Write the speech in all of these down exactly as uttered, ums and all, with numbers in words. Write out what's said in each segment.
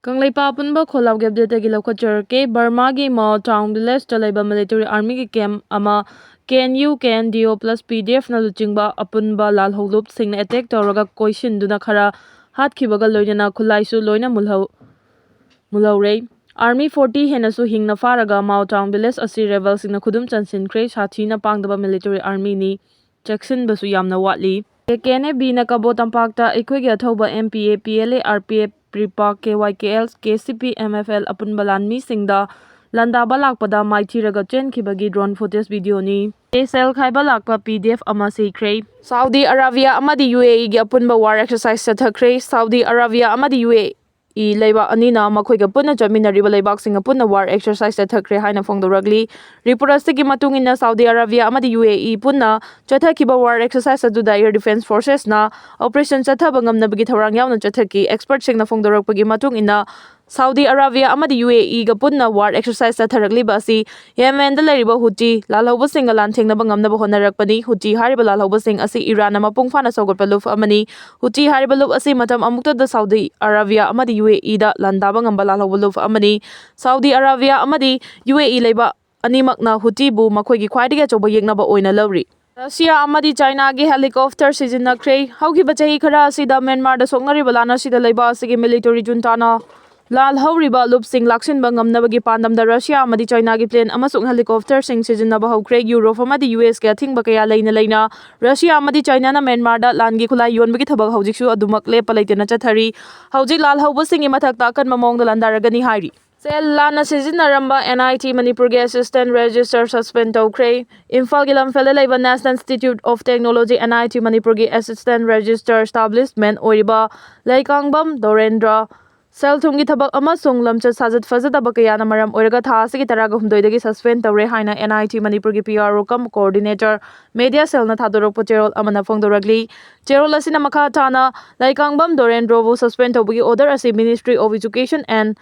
ꯀꯪꯂꯩꯄꯥꯛ ꯑꯄꯨꯟꯕ ꯈꯣꯜꯂꯥꯎꯒꯤ ꯑꯞꯗꯦꯠꯇꯒꯤ ꯂꯧꯈꯠꯆꯔꯛꯀꯦ꯫ ꯕꯔꯃꯥꯒꯤ ꯃꯥꯎ ꯇꯥꯎꯟ ꯚꯤꯂꯦꯖꯇ ꯂꯩꯕ ꯃꯤꯂꯤꯇꯔꯤ ꯑꯥꯔꯃꯤꯒꯤ ꯀꯦꯝꯞ ꯑꯃ K N U, K N D O plus ꯄꯤ ꯗꯤ ꯑꯦꯐꯅ ꯂꯨꯆꯤꯡꯕ ꯑꯄꯨꯟꯕ ꯂꯥꯜꯍꯧꯂꯨꯞꯁꯤꯡꯅ ꯑꯦꯇꯦꯛ ꯇꯧꯔꯒ ꯀꯣꯏꯁꯤꯟꯗꯨꯅ ꯈꯔ ꯍꯥꯠꯈꯤꯕꯒ ꯂꯣꯏꯅꯅ ꯈꯨꯠꯂꯥꯏꯁꯨ ꯂꯣꯏꯅ ꯃꯨꯜꯍꯧ-, ꯃꯨꯜꯍꯧꯔꯦ꯫ ꯑꯥꯔꯃꯤ ꯐꯣꯔꯇꯤ ꯍꯦꯟꯅꯁꯨ ꯍꯤꯡꯅ ꯐꯥꯔꯒ ꯃꯥꯎ ꯇꯥꯎꯟ ꯚꯤꯂꯦꯖ ꯑꯁꯤ ꯔꯦꯕꯦꯜꯁꯤꯡꯅ ꯈꯨꯗꯨꯝ ꯆꯟꯁꯤꯟꯈ꯭ꯔꯦ꯫ ꯁꯥꯊꯤꯅ ꯄꯥꯡꯗꯕ ꯃꯤꯂꯤꯇꯔꯤ ꯑꯥꯔꯃꯤꯅꯤ꯫ ꯆꯦꯛꯁꯤꯟꯕꯁꯨ ꯌꯥꯝꯅ ꯋꯥꯠꯂꯤ꯫ ꯀꯦ ꯀꯦ ꯑꯦꯟ ꯑꯦ ꯕꯤꯅ ꯀꯕꯣ ꯇꯝꯄꯥꯛꯇ ꯑꯩꯈꯣꯏꯒꯤ ꯑꯊꯧꯕ M P A, P L A, R P F, ꯔꯤꯄꯥꯛ, K Y K L, K C P, M F L ꯑꯄꯨꯟꯕ ꯂꯥꯟꯃꯤꯁꯤꯡꯗ ꯂꯥꯟꯗꯥꯕ ꯂꯥꯛꯄꯗ ꯃꯥꯏꯊꯤꯔꯒ ꯆꯦꯟꯈꯤꯕꯒꯤ ꯗ꯭ꯔꯣꯟ ꯐꯨꯇꯦꯖ ꯚꯤꯗꯤꯑꯣꯅꯤ꯫ ꯁꯦꯜ ꯈꯥꯏꯕ ꯂꯥꯛꯄ ꯄꯤ ꯗꯤ ꯑꯦꯐ ꯑꯃ ꯁꯤꯈ꯭ꯔꯦ꯫ ꯁꯥꯎꯗꯤ ꯑꯔꯥꯕꯤꯌꯥ ꯑꯃꯗꯤ ꯌꯨ ꯑꯦ ꯏꯒꯤ ꯑꯄꯨꯟꯕ ꯋꯥꯔ ꯑꯦꯛꯁꯔꯁꯥꯏꯖ ꯆꯠꯊꯈ꯭ꯔꯦ꯫ ꯁꯥꯎꯗꯤ ꯑꯔꯥꯕꯤꯌꯥ ꯑꯃꯗꯤ ꯌꯨ ꯑꯦ ꯏ ꯂꯩꯕꯥꯛ ꯑꯅꯤꯅ ꯃꯈꯣꯏꯒ ꯄꯨꯟꯅ ꯆꯠꯃꯤꯟꯅꯔꯤꯕ ꯂꯩꯕꯥꯛꯁꯤꯡꯅ ꯄꯨꯟꯅ ꯋꯥꯔ ꯑꯦꯛꯁꯔꯁꯥꯏꯖ ꯆꯠꯊꯈ꯭ꯔꯦ ꯍꯥꯏꯅ ꯐꯣꯡꯗꯣꯔꯛꯂꯤ꯫ ꯔꯤꯄꯣꯔꯠ ꯑꯁꯤꯒꯤ ꯃꯇꯨꯡ ꯏꯟꯅ, ꯁꯥꯎꯗꯤ ꯑꯔꯥꯕꯤꯌꯥ ꯑꯃꯗꯤ ꯌꯨ ꯑꯦ ꯏ ꯄꯨꯟꯅ ꯆꯠꯊꯈꯤꯕ ꯋꯥꯔ ꯑꯦꯛꯁꯔꯁꯥꯏꯖ ꯑꯗꯨꯗ ꯑꯦꯌꯔ ꯗꯤꯐꯦꯟꯁ ꯐꯣꯔꯁꯦꯁꯅ ꯑꯣꯄꯔꯦꯁꯟ ꯆꯠꯊꯕ ꯉꯝꯅꯕꯒꯤ ꯊꯧꯔꯥꯡ ꯌꯥꯎꯅ ꯆꯠꯊꯈꯤ꯫ ꯑꯦꯛꯁꯄꯔꯠꯁꯤꯡꯅ ꯐꯣꯡꯗꯣꯔꯛꯄꯒꯤ ꯃꯇꯨꯡ ꯏꯟꯅ, ꯁꯥꯎꯗꯤ ꯑꯔꯥꯕꯤꯌꯥ ꯑꯃꯗꯤ ꯌꯨ ꯑꯦ ꯏꯒ ꯄꯨꯟꯅ ꯋꯥꯔ ꯑꯦꯛꯁꯔꯁꯥꯏꯖ ꯆꯠꯊꯔꯛꯂꯤꯕ ꯑꯁꯤ ꯌꯦꯃꯦꯟꯗ ꯂꯩꯔꯤꯕ ꯍꯨꯇꯤ ꯂꯥꯜꯍꯧꯕꯁꯤꯡꯒ ꯂꯥꯟꯊꯦꯡꯅꯕ ꯉꯝꯅꯕ ꯍꯣꯠꯅꯔꯛꯄꯅꯤ꯫ ꯍꯨꯇꯤ ꯍꯥꯏꯔꯤꯕ ꯂꯥꯜꯍꯧꯕꯁꯤꯡ ꯑꯁꯤ ꯏꯔꯥꯟꯅ ꯃꯄꯨꯡ ꯐꯥꯅ ꯁꯧꯒꯠꯄ ꯂꯨꯞ ꯑꯃꯅꯤ꯫ ꯍꯨꯇꯤ ꯍꯥꯏꯔꯤꯕ ꯂꯨꯞ ꯑꯁꯤ ꯃꯇꯝ ꯑꯃꯨꯛꯇꯗ ꯁꯥꯎꯗꯤ ꯑꯔꯥꯕꯤꯌꯥ ꯑꯃꯗꯤ ꯌꯨ ꯑꯦ ꯏꯗ ꯂꯥꯟꯗꯥꯕ ꯉꯝꯕ ꯂꯥꯜꯍꯧꯕ ꯂꯨꯞ ꯑꯃꯅꯤ꯫ ꯁꯥꯎꯗꯤ ꯑꯔꯥꯕꯤꯌꯥ ꯑꯃꯗꯤ ꯌꯨ ꯑꯦ ꯏ ꯂꯩꯕꯥꯛ ꯑꯅꯤꯃꯛꯅ ꯍꯨꯇꯤꯕꯨ ꯃꯈꯣꯏꯒꯤ ꯈ꯭ꯋꯥꯏꯗꯒꯤ ꯑꯆꯧꯕ ꯌꯦꯛꯅꯕ ꯑꯣꯏꯅ ꯂꯧꯔꯤ꯫ ꯔꯁꯤꯌꯥ ꯑꯃꯗꯤ ꯆꯥꯏꯅꯥꯒꯤ ꯍꯦꯂꯤꯀꯣꯞꯇꯔ ꯁꯤꯖꯤꯟꯅꯈ꯭ꯔꯦ꯫ ꯍꯧꯈꯤꯕ ꯆꯍꯤ ꯈꯔ ꯑꯁꯤꯗ ꯃ꯭ꯌꯥꯟꯃꯥꯔꯗ ꯁꯣꯛꯅꯔꯤꯕ ꯂꯥꯟ ꯑꯁꯤꯗ ꯂꯩꯕꯥꯛ ꯑꯁꯤꯒꯤ ꯃꯤꯂꯤꯇꯔꯤ ꯖꯨꯟꯇꯥꯅ ꯂꯥꯜꯍꯧꯔꯤꯕ ꯂꯨꯞꯁꯤꯡ ꯂꯥꯛꯁꯤꯟꯕ ꯉꯝꯅꯕꯒꯤ ꯄꯥꯟꯗꯝꯗ ꯔꯁꯤꯌꯥ ꯑꯃꯗꯤ ꯆꯥꯏꯅꯥꯒꯤ ꯄ꯭ꯂꯦꯟ ꯑꯃꯁꯨꯡ ꯍꯦꯂꯤꯀꯣꯞꯇꯔꯁꯤꯡ ꯁꯤꯖꯤꯟꯅꯕ ꯍꯧꯈ꯭ꯔꯦ꯫ ꯌꯨꯔꯣꯞ ꯑꯃꯗꯤ ꯌꯨ ꯑꯦꯁꯀꯤ ꯑꯊꯤꯡꯕ ꯀꯌꯥ ꯂꯩꯅ ꯂꯩꯅ ꯔꯁꯤꯌꯥ ꯑꯃꯗꯤ ꯆꯥꯏꯅꯥꯅ ꯃ꯭ꯌꯥꯟꯃꯥꯔꯗ ꯂꯥꯟꯒꯤ ꯈꯨꯠꯂꯥꯏ ꯌꯣꯟꯕꯒꯤ ꯊꯕꯛ ꯍꯧꯖꯤꯛꯁꯨ ꯑꯗꯨꯃꯛ ꯂꯦꯞꯄ ꯂꯩꯇꯅ ꯆꯠꯊꯔꯤ꯫ ꯍꯧꯖꯤꯛ ꯂꯥꯜꯍꯧꯕꯁꯤꯡꯒꯤ ꯃꯊꯛꯇ ꯑꯀꯟꯕ ꯃꯑꯣꯡꯗ ꯂꯥꯟꯗꯥꯔꯒꯅꯤ ꯍꯥꯏꯔꯤ꯫ ꯁꯦꯜ ꯂꯥꯟꯅ ꯁꯤꯖꯤꯟꯅꯔꯝꯕ ꯑꯦꯟ ꯑꯥꯏ ꯇꯤ ꯃꯅꯤꯄꯨꯔꯒꯤ ꯑꯦꯁꯤꯁꯇꯦꯟ ꯔꯦꯖꯤꯁꯇꯔ ꯁꯁꯄꯦꯟ ꯇꯧꯈ꯭ꯔꯦ꯫ ꯏꯝꯐꯥꯜꯒꯤ ꯂꯝꯐꯦꯜꯗ ꯂꯩꯕ National Institute of Technology, N I T Manipur ꯒꯤ ꯑꯦꯁꯤꯁꯇꯦꯟ ꯔꯦꯖꯤꯁꯇꯔ ꯏꯁꯇꯥꯕ꯭ꯂꯤꯁꯃꯦꯟ ꯑꯣꯏꯔꯤꯕ ꯂꯩꯀꯥꯡꯕꯝ ꯗꯣꯔꯦꯟꯗ꯭ꯔ ꯁꯦꯜ ꯊꯨꯝꯒꯤ ꯊꯕꯛ ꯑꯃꯁꯨꯡ ꯂꯝꯆꯠ ꯁꯥꯖꯠ ꯐꯖꯗꯕ ꯀꯌꯥꯅ ꯃꯔꯝ ꯑꯣꯏꯔꯒ ꯊꯥ ꯑꯁꯤꯒꯤ ꯇꯔꯥꯒ ꯍꯨꯝꯗꯣꯏꯗꯒꯤ ꯁꯁꯄꯦꯟ ꯇꯧꯔꯦ ꯍꯥꯏꯅ N I T ꯃꯅꯤꯄꯨꯔꯒꯤ P R O cum coordinator media cell ꯅ ꯊꯥꯗꯣꯔꯛꯄ ꯆꯦꯔꯣꯜ ꯑꯃꯅ ꯐꯣꯡꯗꯣꯔꯛꯂꯤ꯫ ꯆꯦꯔꯣꯜ ꯑꯁꯤꯅ ꯃꯈꯥ ꯇꯥꯅ ꯂꯩꯀꯥꯡꯕꯝ ꯗꯣꯔꯦꯟꯗ꯭ꯔꯣꯕꯨ ꯁꯁꯄꯦꯟ ꯇꯧꯕꯒꯤ order ꯑꯁꯤ Ministry of Education and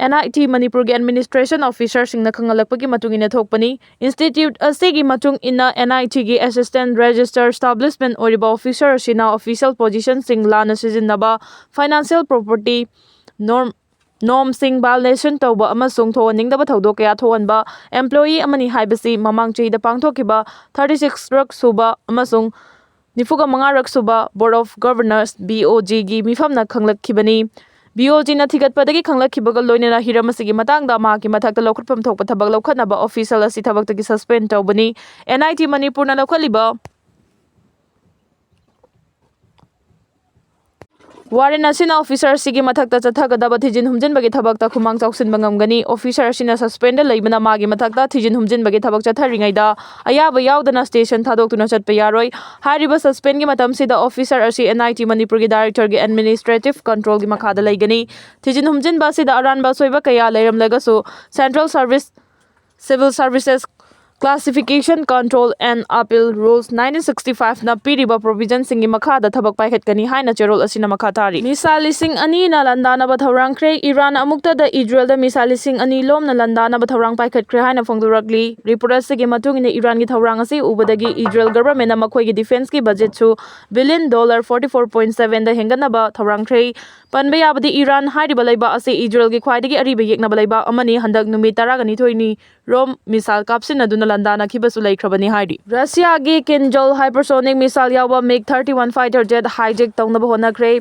N I T ꯃꯅꯤꯄꯨꯔꯒꯤ administration officer ꯁꯤꯡꯅ ꯈꯪꯍꯜꯂꯛꯄꯒꯤ ꯃꯇꯨꯡ ꯏꯟꯅ ꯊꯣꯛꯄꯅꯤ꯫ Institute ꯑꯁꯤꯒꯤ ꯃꯇꯨꯡ ꯏꯟꯅ N I T ꯒꯤ assistant register establishment ꯑꯣꯏꯔꯤꯕ officer ꯑꯁꯤꯅ official position ꯁꯤꯡ ꯂꯥꯟꯅ ꯁꯤꯖꯤꯟꯅꯕ, financial property ꯅꯣꯔꯝ ꯅꯣꯔꯝꯁꯤꯡ ꯚꯥꯏꯑꯣꯂꯦꯁꯟ ꯇꯧꯕ ꯑꯃꯁꯨꯡ ꯊꯣꯛꯍꯟꯅꯤꯡꯗꯕ ꯊꯧꯗꯣꯛ ꯀꯌꯥ ꯊꯣꯛꯍꯟꯕ employee ꯑꯃꯅꯤ ꯍꯥꯏꯕꯁꯤ ꯃꯃꯥꯡ ꯆꯍꯤꯗ ꯄꯥꯡꯊꯣꯛꯈꯤꯕ thirty six ꯔꯛ ꯁꯨꯕ ꯑꯃꯁꯨꯡ ꯅꯤꯐꯨꯒ ꯃꯉꯥ ꯔꯛ ꯁꯨꯕ Board of Governors, B O G, ꯒꯤ ꯃꯤꯐꯝꯅ ꯈꯪꯂꯛꯈꯤꯕꯅꯤ꯫ B O G ꯅ ꯊꯤꯒꯠꯄꯗꯒꯤ ꯈꯪꯂꯛꯈꯤꯕꯒ ꯂꯣꯏꯅꯅ ꯍꯤꯔꯝ ꯑꯁꯤꯒꯤ ꯃꯇꯥꯡꯗ ꯃꯍꯥꯛꯀꯤ ꯃꯊꯛꯇ ꯂꯧꯈꯠꯐꯝ ꯊꯣꯛꯄ ꯊꯕꯛ ꯂꯧꯈꯠꯅꯕ official ꯑꯁꯤ ꯊꯕꯛꯇꯒꯤ suspend ꯇꯧꯕꯅꯤ꯫ N I T ꯃꯅꯤꯄꯨꯔꯅ ꯂꯧꯈꯠꯂꯤꯕ ꯋꯥꯔꯦꯟ ꯑꯁꯤꯅ officer ꯑꯁꯤꯒꯤ ꯃꯊꯛꯇ ꯆꯠꯊꯒꯗꯕ ꯊꯤꯖꯤꯟ ꯍꯨꯝꯖꯤꯟꯕꯒꯤ ꯊꯕꯛꯇ ꯈꯨꯃꯥꯡ ꯆꯥꯎꯁꯤꯟꯕ ꯉꯝꯒꯅꯤ꯫ Officer ꯑꯁꯤꯅ suspend ꯂꯩꯕꯅ ꯃꯥꯒꯤ ꯃꯊꯛꯇ ꯊꯤꯖꯤꯟ ꯍꯨꯝꯖꯤꯟꯕꯒꯤ ꯊꯕꯛ ꯆꯠꯊꯔꯤꯉꯩꯗ ꯑꯌꯥꯕ ꯌꯥꯎꯗꯅ station ꯊꯥꯗꯣꯛꯇꯨꯅ ꯆꯠꯄ ꯌꯥꯔꯣꯏ꯫ ꯍꯥꯏꯔꯤꯕ suspend ꯒꯤ ꯃꯇꯝꯁꯤꯗ officer ꯑꯁꯤ N I T ꯃꯅꯤꯄꯨꯔꯒꯤ director ꯒꯤ administrative control ꯒꯤ ꯃꯈꯥꯗ ꯂꯩꯒꯅꯤ꯫ ꯊꯤꯖꯤꯟ ꯍꯨꯝꯖꯤꯟꯕ ꯑꯁꯤꯗ ꯑꯔꯥꯟꯕ ꯑꯁꯣꯏꯕ ꯀꯌꯥ ꯂꯩꯔꯝꯂꯒꯁꯨ Central Service Civil Services Classification Control and Appeal Rules nineteen sixty five ꯅ ꯄꯤꯔꯤꯕ provision ꯁꯤꯡꯒꯤ ꯃꯈꯥꯗ ꯊꯕꯛ ꯄꯥꯏꯈꯠꯀꯅꯤ ꯍꯥꯏꯅ ꯆꯦꯔꯣꯜ ꯑꯁꯤꯅ ꯃꯈꯥ ꯇꯥꯔꯤ꯫ Missile ꯂꯤꯁꯤꯡ ꯑꯅꯤꯅ ꯂꯥꯟꯗꯥꯅꯕ ꯊꯧꯔꯥꯡꯈ꯭ꯔꯦ꯫ ꯏꯔꯥꯟ ꯑꯃꯨꯛꯇꯗ ꯏꯖꯔꯦꯜꯗ missile ꯂꯤꯁꯤꯡ ꯑꯅꯤ ꯂꯣꯝꯅ ꯂꯥꯟꯗꯥꯅꯕ ꯊꯧꯔꯥꯡ ꯄꯥꯏꯈꯠꯈ꯭ꯔꯦ ꯍꯥꯏꯅ ꯐꯣꯡꯗꯣꯔꯛꯂꯤ꯫ Report ꯑꯁꯤꯒꯤ ꯃꯇꯨꯡ ꯏꯟꯅ ꯏꯔꯥꯟꯒꯤ ꯊꯧꯔꯥꯡ ꯑꯁꯤ ꯎꯕꯗꯒꯤ ꯏꯖꯔꯦꯜ government ꯅ ꯃꯈꯣꯏꯒꯤ defence ꯀꯤ budget ꯁꯨ billion dollar forty four point seven ꯗ ꯍꯦꯟꯒꯠꯅꯕ ꯊꯧꯔꯥꯡꯈ꯭ꯔꯦ꯫ ꯄꯟꯕ ꯌꯥꯕꯗꯤ ꯏꯔꯥꯟ ꯍꯥꯏꯔꯤꯕ ꯂꯩꯕꯥꯛ ꯑꯁꯤ ꯏꯖꯔꯦꯜꯒꯤ ꯈ꯭ꯋꯥꯏꯗꯒꯤ ꯑꯔꯤꯕ ꯌꯦꯛꯅꯕ ꯂꯩꯕꯥꯛ ꯑꯃꯅꯤ꯫ ꯍꯟꯗꯛ ꯅꯨꯃꯤꯠ ꯇꯔꯥꯅꯤꯊꯣꯏꯅꯤ ꯔꯣꯝ missile ꯀꯥꯞꯁꯤꯟꯅꯗꯨꯅ ꯂꯥꯟꯗꯥꯅꯈꯤꯕꯁꯨ ꯂꯩꯈ꯭ꯔꯕꯅꯤ ꯍꯥꯏꯔꯤ꯫ ꯔꯁꯤꯌꯥꯒꯤ Kinzhal hypersonic missile ꯌꯥꯎꯕ MiG thirty one fighter jet hijack ꯇꯧꯅꯕ ꯍꯣꯠꯅꯈ꯭ꯔꯦ꯫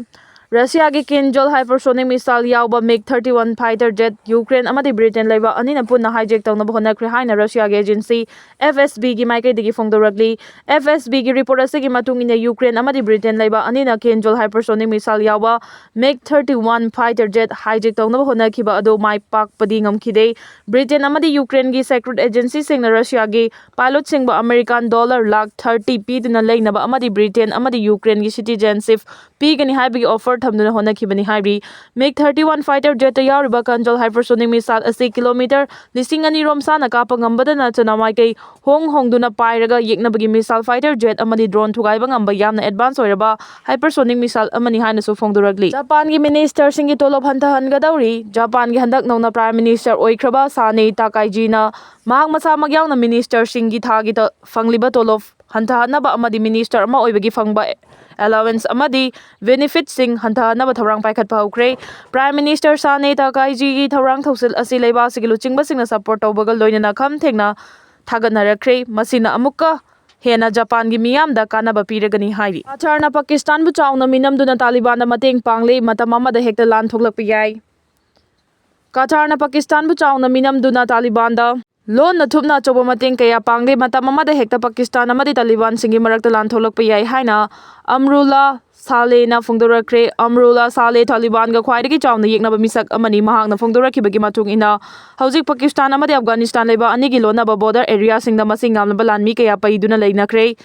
ꯔꯁꯤꯌꯥꯒꯤ Kinzhal hypersonic missile ꯌꯥꯎꯕ MiG thirty one fighter jet Ukraine ꯑꯃꯗꯤ ꯕ꯭ꯔꯤꯇꯦꯟ ꯂꯩꯕꯥꯛ ꯑꯅꯤꯅ ꯄꯨꯟꯅ hijack ꯇꯧꯅꯕ ꯍꯣꯠꯅꯈ꯭ꯔꯦ ꯍꯥꯏꯅ ꯔꯁꯤꯌꯥꯒꯤ agency F S B ꯒꯤ ꯃꯥꯏꯀꯩꯗꯒꯤ ꯐꯣꯡꯗꯣꯔꯛꯂꯤ꯫ F S B ꯒꯤ report ꯑꯁꯤꯒꯤ ꯃꯇꯨꯡ ꯏꯟꯅ ꯌꯨꯀ꯭ꯔꯦꯟ ꯑꯃꯗꯤ ꯕ꯭ꯔꯤꯇꯦꯟ ꯂꯩꯕꯥꯛ ꯑꯅꯤꯅ Kinzhal hypersonic missile ꯌꯥꯎꯕ MiG thirty one fighter jet hijack ꯇꯧꯅꯕ ꯍꯣꯠꯅꯈꯤꯕ ꯑꯗꯨ ꯃꯥꯏ ꯄꯥꯛꯄꯗꯤ ꯉꯝꯈꯤꯗꯦ꯫ ꯕ꯭ꯔꯤꯇꯦꯟ ꯑꯃꯗꯤ ꯌꯨꯀ꯭ꯔꯦꯟꯒꯤ secret agency ꯁꯤꯡꯅ ꯔꯁꯤꯌꯥꯒꯤ pilot ꯁꯤꯡꯕꯨ American dollar lakh thirty ꯄꯤꯗꯨꯅ ꯂꯩꯅꯕ ꯑꯃꯗꯤ ꯕ꯭ꯔꯤꯇꯦꯟ ꯑꯃꯗꯤ ꯌꯨꯀ꯭ꯔꯦꯟꯒꯤ citizenship ꯄꯤꯒꯅꯤ ꯍꯥꯏꯕꯒꯤ offer ꯊꯝꯗꯨꯅ ꯍꯣꯠꯅꯈꯤꯕꯅꯤ ꯍꯥꯏꯔꯤ꯫ MiG thirty one fighter jet ꯇ ꯌꯥꯎꯔꯤꯕ Kinzhal hypersonic missile ꯑꯁꯤ kilometre ꯂꯤꯁꯤꯡ ꯑꯅꯤ ꯔꯣꯝ ꯁꯥꯅ ꯀꯥꯞꯄ ꯉꯝꯕꯗ ꯅꯠꯇꯅ ꯃꯥꯏꯀꯩ ꯍꯣꯡ ꯍꯣꯡꯗꯨꯅ ꯄꯥꯏꯔꯒ ꯌꯦꯛꯅꯕꯒꯤ missile fighter jet ꯑꯃꯗꯤ drone ꯊꯨꯒꯥꯏꯕ ꯉꯝꯕ ꯌꯥꯝꯅ advance ꯑꯣꯏꯔꯕ hypersonic missile ꯑꯃꯅꯤ ꯍꯥꯏꯅꯁꯨ ꯐꯣꯡꯗꯣꯔꯛꯂꯤ꯫ ꯖꯄꯥꯟꯒꯤ minister ꯁꯤꯡꯒꯤ ꯇꯣꯂꯣꯞ ꯍꯟꯊꯍꯟꯒꯗꯧꯔꯤ꯫ ꯖꯄꯥꯟꯒꯤ ꯍꯟꯗꯛ ꯅꯧꯅ prime minister ꯑꯣꯏꯈ꯭ꯔꯕ ꯁꯥꯅꯦ ꯇꯥꯀꯥꯏꯖꯤꯅ ꯃꯍꯥꯛ ꯃꯁꯥꯃꯛ ꯌꯥꯎꯅ minister ꯁꯤꯡꯒꯤ ꯊꯥꯒꯤ ꯇ-, ꯐꯪꯂꯤꯕ ꯇꯣꯂꯣꯞ ꯍꯟꯊꯍꯟꯅꯕ ꯑꯃꯗꯤ minister ꯑꯃ ꯑꯣꯏꯕꯒꯤ ꯐꯪꯕ allowance ꯑꯃꯗꯤ benefitꯁꯤꯡ ꯍꯟꯊꯍꯟꯅꯕ ꯊꯧꯔꯥꯡ ꯄꯥꯏꯈꯠꯄ ꯍꯧꯈ꯭ꯔꯦ꯫ Prime Minister ꯁꯥꯅꯦ ꯇꯥꯀꯥꯏꯖꯤꯒꯤ ꯊꯧꯔꯥꯡ ꯊꯧꯁꯤꯜ ꯑꯁꯤ ꯂꯩꯕꯥꯛ ꯑꯁꯤꯒꯤ ꯂꯨꯆꯤꯡꯕꯁꯤꯡꯅ support ꯇꯧꯕꯒ ꯂꯣꯏꯅꯅ ꯈꯝ ꯊꯦꯡꯅ ꯊꯥꯒꯠꯅꯔꯛꯈ꯭ꯔꯦ꯫ ꯃꯁꯤꯅ ꯑꯃꯨꯛꯀ ꯍꯦꯟꯅ ꯖꯄꯥꯟꯒꯤ ꯃꯤꯌꯥꯝꯗ ꯀꯥꯟꯅꯕ ꯄꯤꯔꯒꯅꯤ ꯍꯥꯏꯔꯤ꯫ ꯀꯇꯥꯔꯅ ꯄꯥꯀꯤꯁꯇꯥꯟꯕꯨ ꯆꯥꯎꯅ ꯃꯤꯅꯝꯗꯨꯅ ꯇꯥꯂꯤꯕꯥꯟꯗ ꯃꯇꯦꯡ ꯄꯥꯡꯂꯦ, ꯃꯇꯝ ꯑꯃꯗ ꯍꯦꯛꯇ ꯂꯥꯟ ꯊꯣꯛꯂꯛꯄ ꯌꯥꯏ꯫ ꯀꯇꯥꯔꯅ ꯄꯥꯀꯤꯁꯇꯥꯟꯕꯨ ꯆꯥꯎꯅ ꯃꯤꯅꯝꯗꯨꯅ ꯇꯥꯂꯤꯕꯥꯟꯗ ꯂꯣꯟꯅ ꯊꯨꯞꯅ ꯑꯆꯧꯕ ꯃꯇꯦꯡ ꯀꯌꯥ ꯄꯥꯡꯂꯦ, ꯃꯇꯝ ꯑꯃꯗ ꯍꯦꯛꯇ ꯄꯥꯀꯤꯁꯇꯥꯟ ꯑꯃꯗꯤ ꯇꯥꯂꯤꯕꯥꯟꯁꯤꯡꯒꯤ ꯃꯔꯛꯇ ꯂꯥꯟ ꯊꯣꯛꯂꯛꯄ ꯌꯥꯏ ꯍꯥꯏꯅ ꯑꯝꯔꯨꯂꯥ ꯁꯥꯂꯦꯅ ꯐꯣꯡꯗꯣꯔꯛꯈ꯭ꯔꯦ꯫ ꯑꯝꯔꯨꯂꯥ ꯁꯥꯂꯦ ꯇꯥꯂꯤꯕꯥꯟꯒ ꯈ꯭ꯋꯥꯏꯗꯒꯤ ꯆꯥꯎꯅ ꯌꯦꯛꯅꯕ ꯃꯤꯁꯛ ꯑꯃꯅꯤ꯫ ꯃꯍꯥꯛꯅ ꯐꯣꯡꯗꯣꯔꯛꯈꯤꯕꯒꯤ ꯃꯇꯨꯡ ꯏꯟꯅ, ꯍꯧꯖꯤꯛ ꯄꯥꯀꯤꯁꯇꯥꯟ ꯑꯃꯗꯤ ꯑꯐꯒꯥꯅꯤꯁꯇꯥꯟ ꯂꯩꯕꯥꯛ ꯑꯅꯤꯒꯤ ꯂꯣꯟꯅꯕ border areaꯁꯤꯡꯗ ꯃꯁꯤꯡ ꯌꯥꯝꯂꯕ ꯂꯥꯟꯃꯤ ꯀꯌꯥ ꯄꯩꯗꯨꯅ ꯂꯩꯅꯈ꯭ꯔꯦ꯫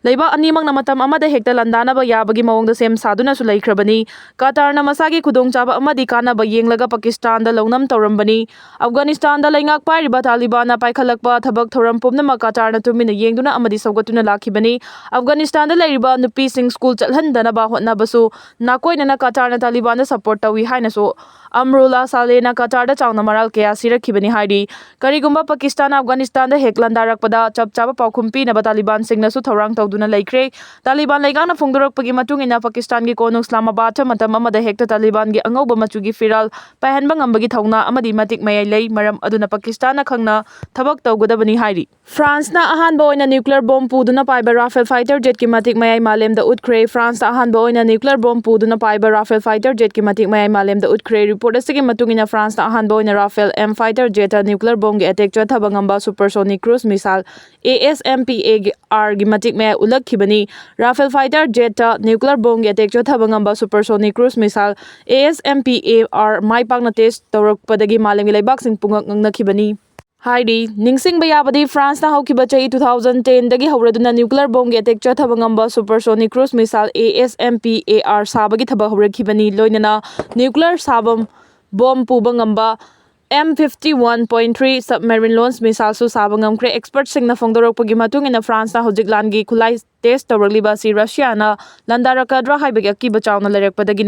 ꯂꯩꯕꯥꯛ ꯑꯅꯤꯃꯛꯅ ꯃꯇꯝ ꯑꯃꯗ ꯍꯦꯛꯇ ꯂꯥꯟꯗꯥꯅꯕ ꯌꯥꯕꯒꯤ ꯃꯑꯣꯡꯗ ꯁꯦꯝ ꯁꯥꯗꯨꯅꯁꯨ ꯂꯩꯈ꯭ꯔꯕꯅꯤ꯫ ꯀꯇꯥꯔꯅ ꯃꯁꯥꯒꯤ ꯈꯨꯗꯣꯡꯆꯥꯕ ꯑꯃꯗꯤ ꯀꯥꯟꯅꯕ ꯌꯦꯡꯂꯒ ꯄꯥꯀꯤꯁꯇꯥꯟꯗ ꯂꯧꯅꯝ ꯇꯧꯔꯝꯕꯅꯤ꯫ ꯑꯐꯒꯥꯅꯤꯁꯇꯥꯟꯗ ꯂꯩꯉꯥꯛ ꯄꯥꯏꯔꯤꯕ ꯇꯥꯂꯤꯕꯥꯟꯅ ꯄꯥꯏꯈꯠꯂꯛꯄ ꯊꯕꯛ ꯊꯧꯔꯝ ꯄꯨꯝꯅꯃꯛ ꯀꯇꯥꯔꯅ ꯇꯨꯃꯤꯟꯅ ꯌꯦꯡꯗꯨꯅ ꯑꯃꯗꯤ ꯁꯧꯒꯠꯇꯨꯅ ꯂꯥꯛꯈꯤꯕꯅꯤ꯫ ꯑꯐꯒꯥꯅꯤꯁꯇꯥꯟꯗ ꯂꯩꯔꯤꯕ ꯅꯨꯄꯤꯁꯤꯡ ꯁ꯭ꯀꯨꯜ ꯆꯠꯍꯟꯗꯅꯕ ꯍꯣꯠꯅꯕꯁꯨ ꯅꯥꯀꯣꯏꯅꯅ ꯀꯇꯥꯔꯅ ꯇꯥꯂꯤꯕꯥꯟꯗ support ꯇꯧꯏ ꯍꯥꯏꯅꯁꯨ ꯑꯝꯔꯨꯂꯥ ꯁꯥꯂꯦꯅ ꯀꯇꯥꯔꯗ ꯆꯥꯎꯅ ꯃꯔꯥꯜ ꯀꯌꯥ ꯁꯤꯔꯛꯈꯤꯕꯅꯤ ꯍꯥꯏꯔꯤ꯫ ꯀꯔꯤꯒꯨꯝꯕ ꯄꯥꯀꯤꯁꯇꯥꯟꯅ ꯑꯐꯒꯥꯅꯤꯁꯇꯥꯟꯗ ꯍꯦꯛ ꯂꯥꯟꯗꯥꯔꯛꯄꯗ ꯆꯞ ꯆꯥꯕ ꯄꯥꯎꯈꯨꯝ ꯄꯤꯅꯕ ꯇꯥꯂꯤꯕꯥꯟꯁꯤꯡꯅꯁꯨ ꯊꯧꯔꯥꯡ ꯇꯧꯗꯨꯅ ꯂꯩꯈ꯭ꯔꯦ꯫ ꯇꯥꯂꯤꯕꯥꯟ ꯂꯩꯉꯥꯛꯅ ꯐꯣꯡꯗꯣꯔꯛꯄꯒꯤ ꯃꯇꯨꯡ ꯏꯟꯅ, ꯄꯥꯀꯤꯁꯇꯥꯟꯒꯤ ꯀꯣꯅꯨꯡ ꯏꯁꯂꯥꯃꯥꯕꯥꯗꯇ ꯃꯇꯝ ꯑꯃꯗ ꯍꯦꯛꯇ ꯇꯥꯂꯤꯕꯥꯟꯒꯤ ꯑꯉꯧꯕ ꯃꯆꯨꯒꯤ ꯐꯤꯔꯥꯜ ꯄꯥꯏꯍꯟꯕ ꯉꯝꯕꯒꯤ ꯊꯧꯅꯥ ꯑꯃꯗꯤ ꯃꯇꯤꯛ ꯃꯌꯥꯏ ꯂꯩ, ꯃꯔꯝ ꯑꯗꯨꯅ ꯄꯥꯀꯤꯁꯇꯥꯟꯅ ꯈꯪꯅ ꯊꯕꯛ ꯇꯧꯒꯗꯕꯅꯤ ꯍꯥꯏꯔꯤ꯫ ꯐ꯭ꯔꯥꯟꯁꯅ ꯑꯍꯥꯟꯕ ꯑꯣꯏꯅ nuclear bomb ꯄꯨꯗꯨꯅ ꯄꯥꯏꯕ Rafale fighter jetꯀꯤ ꯃꯇꯤꯛ ꯃꯌꯥꯏ ꯃꯥꯂꯦꯝꯗ ꯎꯠꯈ꯭ꯔꯦ꯫ ꯐ꯭ꯔꯥꯟꯁꯇ ꯑꯍꯥꯟꯕ ꯑꯣꯏꯅ nuclear bomb ꯄꯨꯗꯨꯅ ꯄꯥꯏꯕ Rafale fighter jetꯀꯤ ꯃꯇꯤꯛ ꯃꯌꯥꯏ ꯃꯥꯂꯦꯝꯗ ꯎꯠꯈ꯭ꯔꯦ꯫ Report ꯑꯁꯤꯒꯤ ꯃꯇꯨꯡ ꯏꯟꯅ, ꯐ꯭ꯔꯥꯟꯁꯇ ꯑꯍꯥꯟꯕ ꯑꯣꯏꯅ Rafale M fighter jetꯇ nuclear bombꯒꯤ attack ꯆꯠꯊꯕ ꯉꯝꯕ supersonic cruise missile ASMPARꯒꯤ ꯃꯇꯤꯛ ꯃꯌꯥꯏ ꯎꯠꯂꯛꯈꯤꯕꯅꯤ꯫ Rafale fighter jetꯇ nuclear bombꯒꯤ attack ꯆꯠꯊꯕ ꯉꯝꯕ supersonic cruise missile ASMPAR ꯃꯥꯏ ꯄꯥꯛꯅ test ꯇꯧꯔꯛꯄꯗꯒꯤ ꯃꯥꯂꯦꯝꯒꯤ ꯂꯩꯕꯥꯛꯁꯤꯡ ꯄꯨꯡꯉꯛ ꯉꯛꯅꯈꯤꯕꯅꯤ ꯍꯥꯏꯔꯤ꯫ ꯅꯤꯡꯁꯤꯡꯕ ꯌꯥꯕꯗꯤ, ꯐ꯭ꯔꯥꯟꯁꯅ ꯍꯧꯈꯤꯕ ꯆꯍꯤ two thousand tenꯗꯒꯤ ꯍꯧꯔꯗꯨꯅ nuclear bombꯒꯤ attack ꯆꯠꯊꯕ ꯉꯝꯕ supersonic cruise missile ASMPAR ꯁꯥꯕꯒꯤ ꯊꯕꯛ ꯍꯧꯔꯛꯈꯤꯕꯅꯤ꯫ ꯂꯣꯏꯅꯅ nuclear ꯁꯥꯕ bomb ꯄꯨꯕ ꯉꯝꯕ M fifty one point three submarine launch missileꯁꯨ ꯁꯥꯕ ꯉꯝꯈ꯭ꯔꯦ꯫ Expertꯁꯤꯡꯅ ꯐꯣꯡꯗꯣꯔꯛꯄꯒꯤ ꯃꯇꯨꯡ ꯏꯟꯅ, ꯐ꯭ꯔꯥꯟꯁꯅ ꯍꯧꯖꯤꯛ ꯂꯥꯟꯒꯤ ꯈꯨꯠꯂꯥꯏ test ꯇꯧꯔꯛꯂꯤꯕ ꯑꯁꯤ ꯔꯁꯤꯌꯥꯅ ꯂꯥꯟꯗꯥꯔꯛꯀꯗ꯭ꯔꯥ ꯍꯥꯏꯕꯒꯤ ꯑꯀꯤꯕ ꯆꯥꯎꯅ ꯂꯩꯔꯛꯄꯗꯒꯤꯅꯤ꯫